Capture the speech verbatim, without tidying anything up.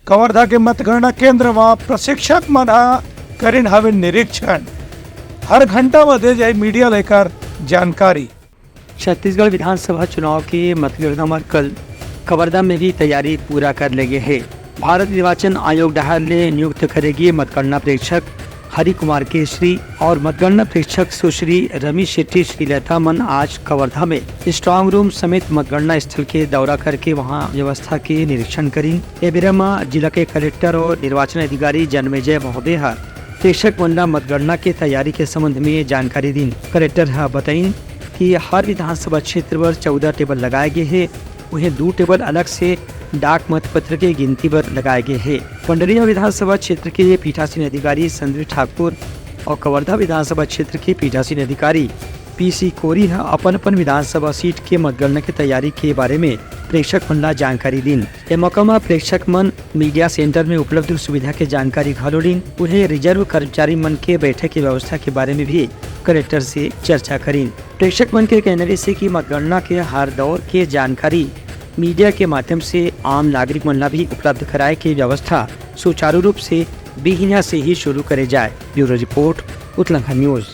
कवर्धा के मतगणना केंद्र म प्रशिक्षक मन ह करिन हवे निरीक्षण। हर घंटा म दे जाए मीडिया लेकर जानकारी। छत्तीसगढ़ विधानसभा चुनाव के मतगणना म कल कवर्धा में भी तैयारी पूरा कर ले गे हे। भारत निर्वाचन आयोग डहार ले नियुक्त करे गे मतगणना प्रेक्षक हरि कुमार केशरी और मतगणना प्रेक्षक सुश्री रमी शेट्टी श्रीलेथा मन आज कवर्धा में स्ट्रांग रूम समेत मतगणना स्थल के दौरा करके वहां व्यवस्था के निरीक्षण करिन। ए बेरा म जिला के कलेक्टर और निर्वाचन अधिकारी जन्मेजय महोदय ह प्रेक्षक मन ला मतगणना के तैयारी के संबंध में जानकारी दीन। कलेक्टर ह बताइन कि हर विधानसभा क्षेत्र बर चौदह टेबल लगाए गे हे, उहें दू टेबल अलग से डाक मतपत्र के गिनती बर लगाए गे हे। पंडरिया विधानसभा क्षेत्र के पीठासीन अधिकारी संदीप ठाकुर और कवर्धा विधानसभा क्षेत्र के पीठासीन अधिकारी पीसी कोरी ह अपन अपन विधानसभा सीट के मतगणना के तैयारी के बारे में प्रेक्षक मन ला जानकारी दीन। ए मौका म प्रेक्षक मन मीडिया सेंटर में उपलब्ध सुविधा के जानकारी घलो लीन। उहें रिजर्व कर्मचारी मन के बैठक के व्यवस्था के बारे में भी कलेक्टर से चर्चा करीन। प्रेक्षक मन के कहना रहिसे कि मतगणना के हर दौर के जानकारी मीडिया के माध्यम से आम नागरिक मन ला भी उपलब्ध कराए के व्यवस्था सुचारू रूप से बिहिनिया से ही शुरू करे जाए। Bureau report, Utlangha news.